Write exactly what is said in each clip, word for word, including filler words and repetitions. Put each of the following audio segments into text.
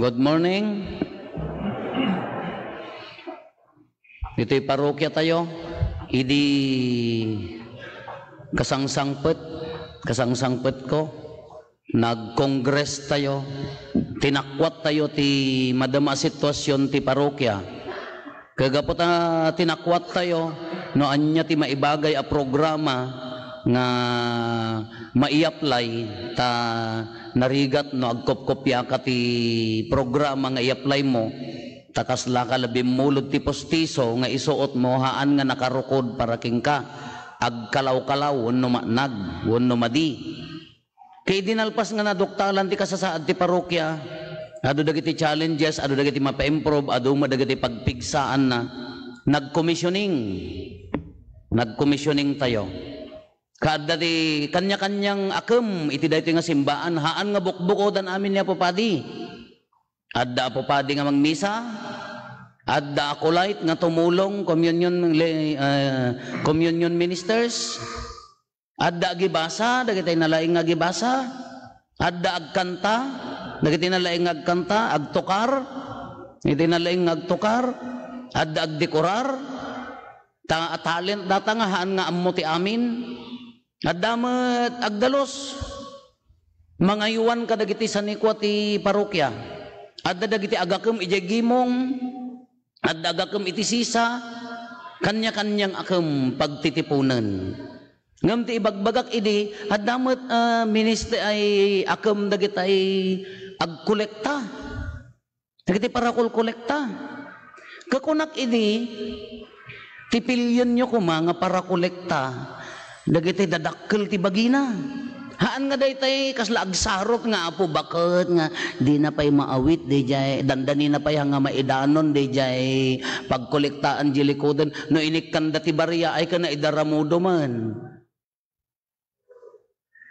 Good morning. Iti parokia tayo, idi kasangsangpet, kasangsangpet ko, nag-congress tayo, tinakwat tayo ti madama a sitwasyon ti parokia. Kagapu ta tinakwat tayo, no ania ti maibagay a programa nga maiapply, ta narigat no agkopkopiaka ti programa nga i-apply mo, ta kaslaka la bimmulod ti pustiso nga isuot mo, haan nga nakarukod para kenka, agkalawkalaw wenno maanag, wenno madi. Ket idi nalpas nga naduktalan ti kasasaad ti parokia, adu dagiti challenges, adu dagiti mapa-improve, adu met dagiti pagpigsaanna, nagkomisioning. Nagkomisioning tayo. Kaadda ti kanya-kanyang akem iti daytoy nga simbaan, haan nga bukbukodan amin ni Apo Padi. Adda Apo Padi nga mangmisa, adda acolyte nga tumulong, communion, eh, communion ministers, adda agibasa, dagiti nalaing nga agibasa, adda agkanta, dagiti nalaing nga agkanta, agtukar, dagiti nalaing nga agtukar, adda agdekorar, ta talent data nga haan nga ammo ti amin. Adda met agdalus. Mangaywan kadagiti sanikua ti parokia. Adda dagiti agakem idiay gimong, adda agakem iti sisa, kanya-kanyang akem pagtitipunen. Ngem ti ibagbagak idi, adda met, ah, minister ay akem dagiti agkolekta. Dagiti parakolkolekta. Kakunak idi, ti pilionyo koma nga parakolekta, dagiti dadakkel ti bagina. Haan nga daytay kasla agsarot nga, "Apo, baket nga dina pay maawit dayjay, dandanina pay nga maidanon dayjay pagkolektaan di likoden, no inikkanda ti baria ay ken naidaramudo man."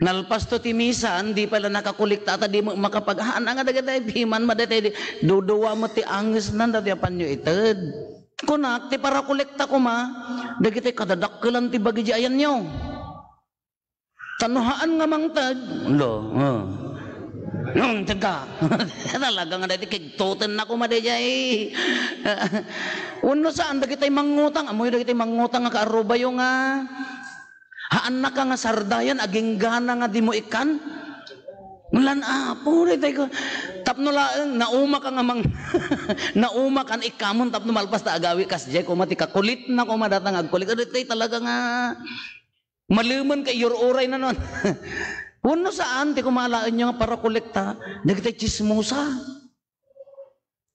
Nalpasto ti misa, di pay la nakakolekta ta di met makapag-, haan nga dagiti piman, madaytay di, duduwa met ti angesnan, dati apanyo ited. Kunak, ti parakolekta koma, dagiti kadadakkelan ti bagi di ayanyo. Ta no haan nga mangted, lo, oh. Mangted ka. Talaga nga dagiti kigtotenna koma dayjay. Wenno saan, dagiti mangngutang, ammoyo dagiti mangngutang nga kaarubayo nga, haannaka nga sardayan, aginggana nga dimo ikkan? Lan Apo, daytay ko. Tapno laeng, naumaka nga mang-, naumaka nga ikkamon tapno malpas ta agawi, kasdiay koma ti kakulitna koma data nga agkolekta. Daytay talaga nga malemen ka, iyur-uray na non. Wenno saan ti kumalaenyo nga parakolekta, dagiti tsismosa.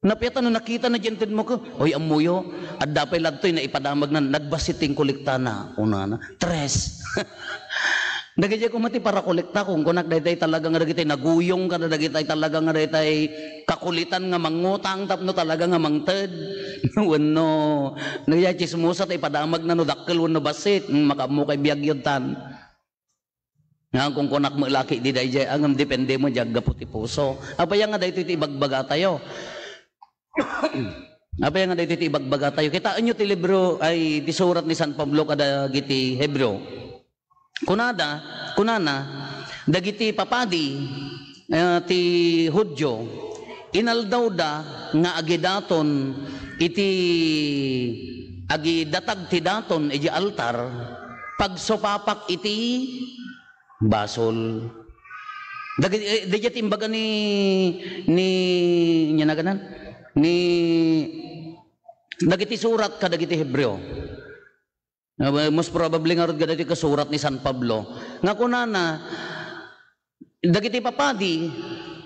Napiatan no nakita na diay intedmo ko, "Oy, ammoyo, adda pay ladtoy naipadamagna, nagbassit ti inkolektana," kunana. Tres. Dagiti koma ti parakolekta, kunkunak daytay talaga nga dagiti naguyong kada dagiti talaga nga daytay kakulitan nga mangngutang tapno talaga nga mangted. Wenno, no, ya chismosa ta ipadamagna no dakkel wenno bassit, hmm, makaammo kay biag yun tan. Nga kunkunak met laki di dayjay, ngem depende mo, di aggapu ti puso. Apay nga daytoy ti ibagbaga tayo? Apay nga daytoy ti ibagbaga tayo? Kitaenyo ti libro, ay, ti surat ni San Pablo kadagiti Hebreo. Kunada, kunana, dagiti papadi, eh, ti Judio, inaldawda nga agidaton iti agidatag ti daton iti altar, pagsupapak iti basol. Dagiti, eh, dagiti imbaga ni, ni, ni naganan? Ni, dagiti surat kadagiti Hebreo. Ah, most probably ngarud kadagiti kasurat ni San Pablo. Nga kunana, dagiti papadi,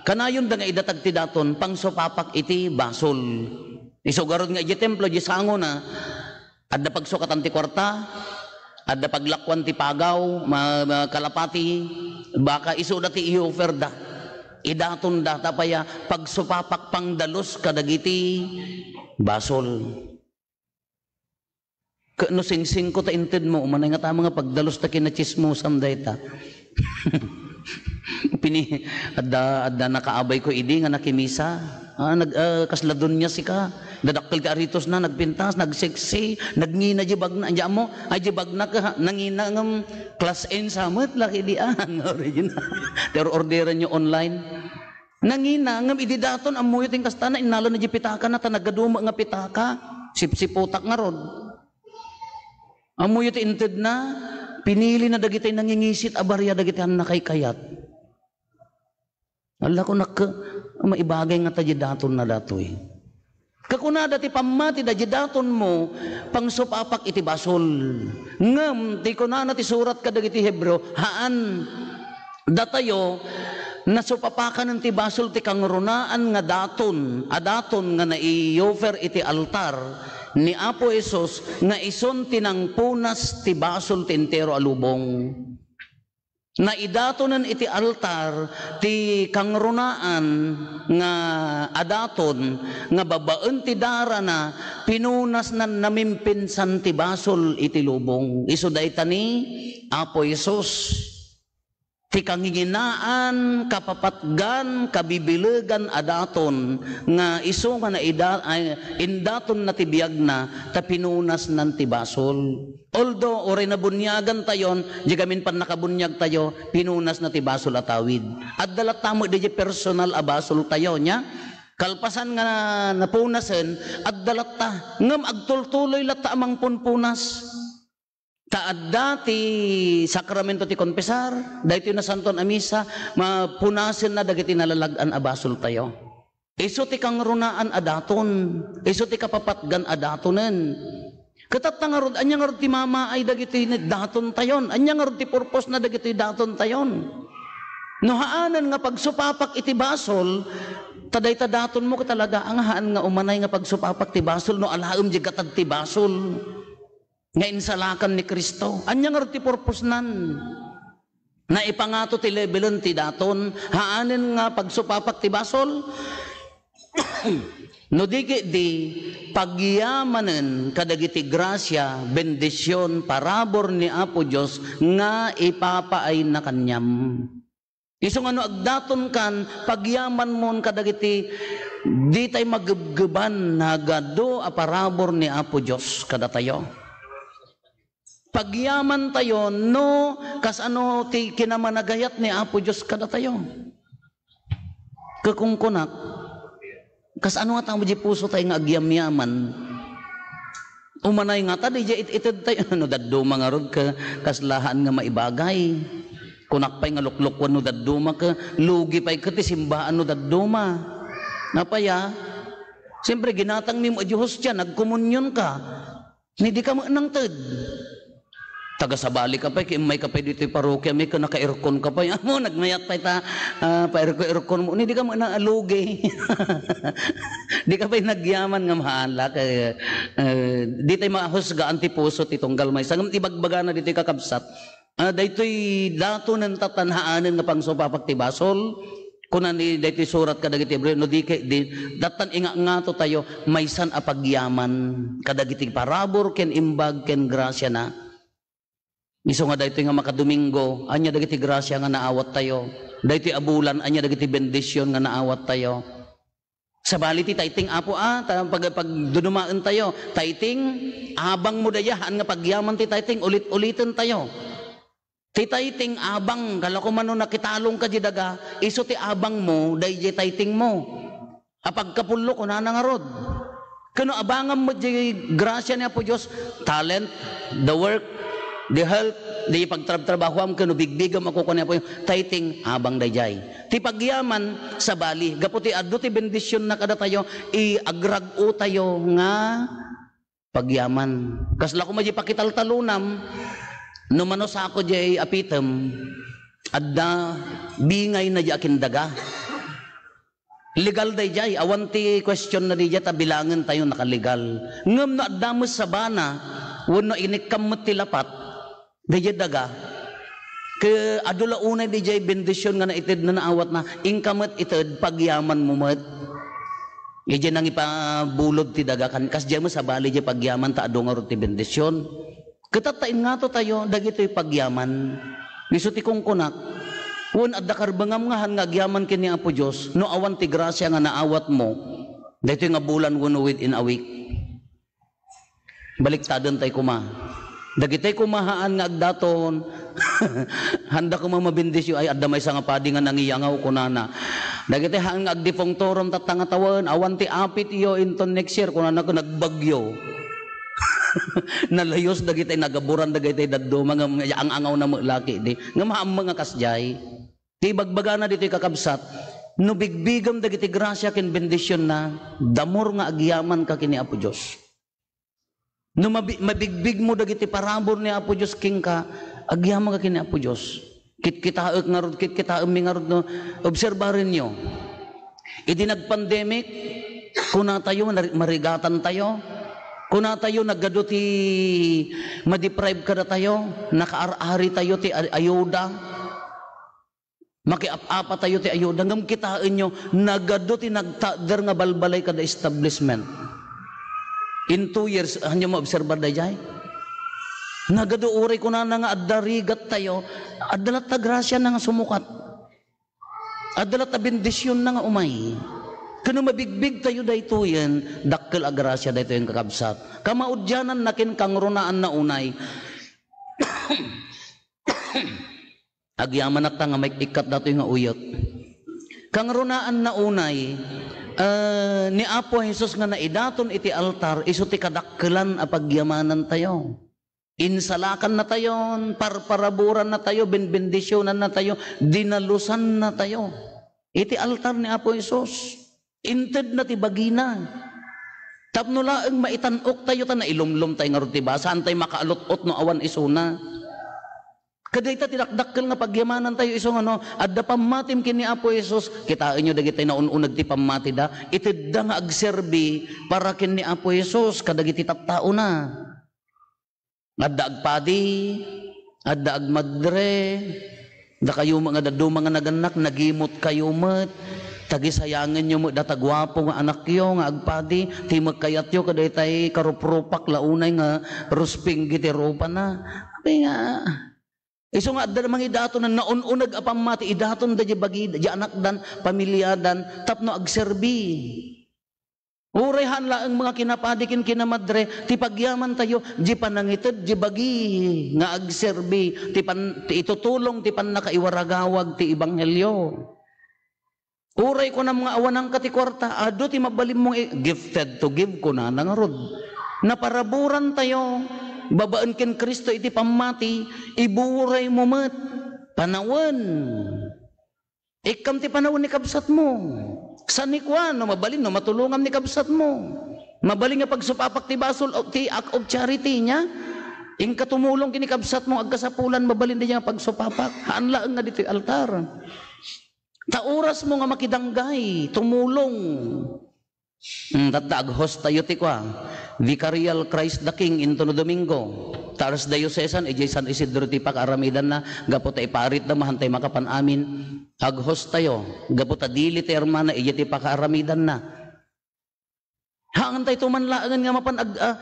kanayonda nga idatag ti daton, pangsupapak iti basol. Isu garud nga iti templo, iti sangona, adda pagsukatan ti kuarta, adda paglakuan ti pagaw, ma-, ma-, kalapati, baka isuda ti i-offerda. Idatonda, ta paya, pagsupapak pangdalus kadagiti basol. Ket no singsingko ta intedmo, umanay nga tama nga pagdalus ta kinachismosan dayta. Pini-, adda, adda nakaabay ko idi nga nakimisa. Ah, nag-, ah, kasla Doña Sika. Dadakkel ti aritosna, nagpintas, nagseksi, nagngina di bagna. Anya mo, ay di bagna ka, nangina ngem class N sa met, laki di, ah, nga original. Pero orderan nyo online. Nangina, ngem idi daton, ammoyo ti inkastana, innalana di pitakana, ta nagadu met nga pitaka. Sipsiputak ngarud. Ammoyo ti intedna, pinilina dagiti nangingisit a baria dagiti annakaykayat. Alla, kunak, maibagay ngata di datonna datoy. Kakunada ti pammatida, di datonmo, pangsupapak iti basol. Ngem ti kunana ti surat kadagiti Hebreo, haan. Datayo, nasupapakanen ti basol ti kangrunaan nga daton, a daton nga nai-offer iti altar ni Apo Jesus nga isun ti nangpunas ti basol ti entero a lubong. Naidatonen iti altar ti kangrunaan nga a daton nga babaen ti darana pinunasnan namimpinsan ti basol iti lubong. Isu dayta ni Apo Jesus. Ti kanginginaan, kapapatgan, kabibilegan a daton nga isu nga naida-, ay, indatonna ti biagna ta pinunasnan ti basol. Although, uray nabuniagantayon, di gamin pannakabuniagtayo, pinunasna ti basol a tawid. Adda latta met di personal a basoltayo, nia? Kalpasan nga napunasen, adda latta. Ngem agtultuloy latta a mangpunpunas. Ta adda ti sakramento ti konfesar, daytoy nasantoan a misa, mapunasenna dagiti nalalag-an a basoltayo. Isu ti kangrunaan a daton, isu ti kapapatgan a datonen. Ket tatta ngarud, ania ngarud ti mamaay dagiti datontayon? Ania ngarud ti purposna dagiti datontayon? No haanen nga pagsupapak iti basol, ta dayta datonmo ket talaga, haan nga umanay nga pagsupapak ti basol no alaem di gatad ti basol nga insalakan ni Cristo. Ania ngarud ti purposnan? Naipangato ti lebelen ti daton, haanen nga pagsupapak ti basol? No di ketdi, pagyamanen kadagiti grasia, bendision, parabur ni Apo Dios nga ipapaayna kaniam. Isu nga no agdatonkan, pagyamanmon kadagiti ditay magebgeban, nagadu a parabur ni Apo Dios kadatayo. Pagyamantayo no kasano ti kinamanagayat ni Apo Dios kadatayo. Kakungkunak, kasano nga tao di puso tayo nga agyamyaman? Umanay ngata, di diay it-, itedtayo. No dadduma ngarud ka, kaslahan nga maibagay. Kunak pay nga luklukwan no dadduma ka, lugi pay ka ti simbaan no dadduma. Napaya? Siyempre, ginatangmi mo di hostia, nagkomunyon ka. Ni di ka met nangted. Taga sabali ka pay, kimmay ka pay ditoy parokia, may ka naka-aircon ka pay. Amo, nagmayat pay ta, ah, pa-aircon-aircon mo. Ni di ka met na-, lugi. Di ka pay nagyaman nga mahala. Kay, eh, di tayo mahusgaan ti puso ti tunggal maysa. Ngem ibagbagana ditoy kakabsat. Ah, daytoy datonen ta tan haanen nga pangsupapak ti basol. Kuna ni daytoy surat kadagiti Hebreo, no di kay, di, dattan inga-, ngato tayo, maysan a pagyaman kadagiti parabur ken imbag ken grasiana. Isu nga daytoy nga makadomingo, ania dagiti grasia nga naawat tayo? Daytoy a bulan, ania dagiti bendision nga naawat tayo? Sabali ti tithing, Apo, ah, ta-, pag-, pagdudumaen tayo. Tithing, abang mo daydiay, haan nga pagyaman ti tithing, ulit-uliten tayo. Ti tithing, abang, kala ko mano nakitalong ka di daga, isu ti abang mo, daydiay tithing mo. A pagkapullo, kunana ngarud. Kano abangam met di grasia ni Apo Dios, talent, the work, the health, di pagtrabtrabahuam, kano bigbigam a kukuan ni Apo Dios, tithing, abang daydiay. Ti pagyaman, sabali, gapu ti adu ti bendisionna kadatayo, i-agrag-o tayo nga pagyaman. Kasla koma di pakitaltalonam, no mano sako di apitem, adda bingayna di akindaga. Legal daydiay, awan ti question na daydiay, ta bilangen tayo nakalegal. Ngem no adda met sabana, wenno inikkam met ti lapat, daydiay daga. Ke adu la unay daydiay bendision nga naited na naawatna, inka met ited, pagyaman mo met. Idiay nangipabulod ti daga, kan-, kasdiay met sabali diay pagyaman, ta adu ngarud ti bendision. Ket tatta, ingato tayo dagitoy pagyaman. Isu ti kunkunak, wen adda karbengam nga haan nga agyaman ken ni Apo Dios, no awan ti grasia nga naawatmo, daytoy nga bulan wenno within a week. Baliktaden tay koma. Dagitoy koma haan nga agdaton, Handa koma mabendisyon, ay, adda maysa nga padi nga nangiyangaw, kunana. Dagiti haan nga agdipungtorom tatta nga tawen, awan ti apityo inton next year, kunana, ket nagbagyo. Nalayos dagiti nagaburan dagiti dadduma nga ang-angawna met la ketdi. Ngem haanmo nga kasdiay. Ti ibagbagana ditoy, kakabsat, no bigbigem dagiti grasia ken bendisionna, the more nga agyamanka ken ni Apo Dios. No mabi-, mabigbigmo dagiti parabur ni Apo Dios kenka, agyamanka ken ni Apo Dios. Kitkitaek ngarud, kitkitaemmi ngarud no, obserbarenyo. Idi nag-pandemic, kunatayo, nari-, marigatantayo. Kunatayo, nagadu ti ma-deprive kadatayo, nakaar-aritayo ti ay-, ayuda. Makiap-apatayo ti ayuda, ngem kitaenyo, nagadu ti nagtakder nga balbalay kada establishment. In two years, hanyo maobserbar daydiay? Nagadu, uray kunana nga adda rigattayo, adda latta grasiana nga sumukat. Adda latta bendisionna nga umay. Ken no mabigbigtayo daytoyen, dakkel a grasia daytoyen, kakabsat. Kamaudiananna ken kangrunaan na unay. Agyamanak ta nga maik-ikkat datoy nga uyot. Kangrunaan na unay, eh, ni Apo Jesus nga naidaton iti altar, isu ti kadakkelan a pagyamanantayo. Insalakannatayon, parparaburannatayo, benbendisionannatayo, dinalusannatayo iti altar ni Apo Jesus. Intedna ti bagina. Tapno laeng maitan-oktayo ta nailumlomtay ngarud ti basa, haantay makaalut-ot no awan isuna. Kadayta ti dakdakkel nga pagyamanantayo isu nga no, adda pammatim ken ni Apo Jesus. Kitaenyo dagiti naun-uneg ti pammatida, itedda nga agserbi para ken ni Apo Jesus kadagiti tattaona. Adda agpadi, adda agmadre, dakayo met nga dadduma nga nagannak, nagimutkayo met, tagisayangenyo met data guapo nga anakyo nga agpadi, ti mekkayatyo kadaytay karuprupak la unay nga rusping iti rupana. Apay nga, isu nga adda mangidaton, naun-uneg a pammati, idaton da di bagi, di anakdan, pamiliadan, tapno agserbi. Uray haan laeng mga kinapadi ken kinamadre, ti pagyamantayo, di panangited, di bagi nga agserbi, ti pan-, ti itutulong, ti pannakaiwaragawag, ti ebanghelio. Uray kunam nga awananka ti kuarta, adu ti mabalinmo nga i-, gifted to give, kunana ngarud. Naparaburantayo, babaen ken Cristo iti pammati, iburaymo met. Panawen. Ikkam ti panawen ni kabsatmo. Saan ni kua, no mabalin, no matulongam ni kabsatmo. Mabalin nga pagsupapak ti basol, o ti act of charity niya. Inka tumulong ken ni kabsatmo, agkasapulan, mabalin da nga pagsupapak. Haan laeng nga ditoy altar. Ta orasmo nga makidanggay, tumulong. Hmm, tatta, ag-host tayo ti kua, Vicarial Christ the King into no Domingo. Ta archdiocesan, idiay San Isidro ti pakaaramidanna, gapu ta iparitda, mahantay makapan amin. Ag-host tayo, gapu ta dili ti hermana, idiay ti pakaaramidanna. Haantay to man laengen nga mapan ag-, ah,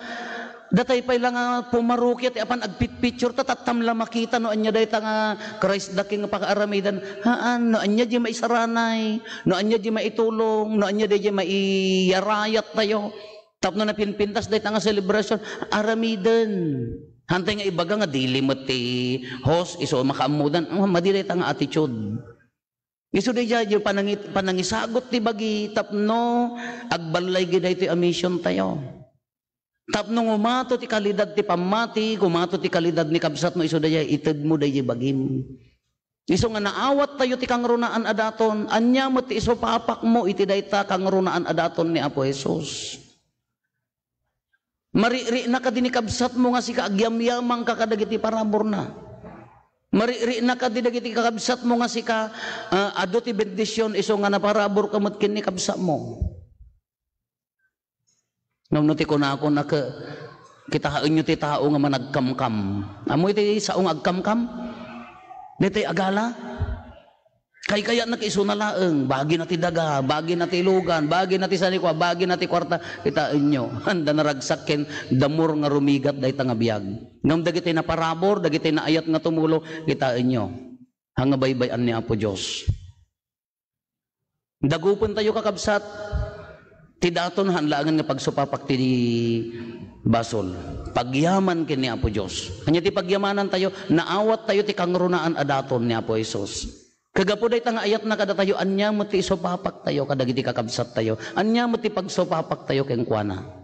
Datay pay la nga pumarokia ti apan agpitpicture ta, tattam la makita no ania dayta nga Christ the King nga pakaaramidan. Haan, no ania di maisaranay, no ania di maitulong, no ania di maiyarayat tayo. Tapno napinpintas dayta nga celebration, aramiden. Hantay nga ibaga nga dili met ti host, isu makaammodan. Oh, madi dayta nga attitude. Isu daydiay, di panangi-, panangisagut ti bagi tapno agballay gid daytoy a mission tayo. Tapno ngumato ti kalidad ti pammati, ngumato ti kalidad ni kabsatmo, isu daydiay, itedmo daydiay bagim. Isu nga naawat tayo ti kangrunaan a daton, ania met ti isupapakmo iti dayta kangrunaan a daton ni Apo Jesus? Marikrik na kadi ni kabsatmo nga sika agyamyamangka kadagiti paraburna. Marikrik na kadi dagiti kakabsatmo nga sika, ah, adu ti bendision isu nga naparaburka met ken ni kabsatmo. Ngem no ti kunako, nak-, kitaenyo ti tao nga managkamkam. Ammo iti sao nga agkamkam? Ditoy agala? Kaykayatna nga isuna laeng, bagina ti daga, bagina ti ilugan, bagina ti sanikua, bagina ti kuarta, kitaenyo. Anda naragsak ken the more nga rumigat dayta nga biag. Ngem dagiti naparabur, dagiti naayat nga tumulong, kitaenyo. Haan nga baybay-an ni Apo Dios. Dagupentayo, kakabsat, ti daton haan laengen nga pagsupapak ti basol. Pagyaman ken ni Apo Dios. Ania ti pagyamanantayo? Naawattayo ti kangrunaan a daton ni Apo Jesus. Kaggapu dayta nga ayatna kadatayo, ania met ti isupapaktayo kadagiti kakabsattayo? Ania met ti pagsupapaktayo kenkuana?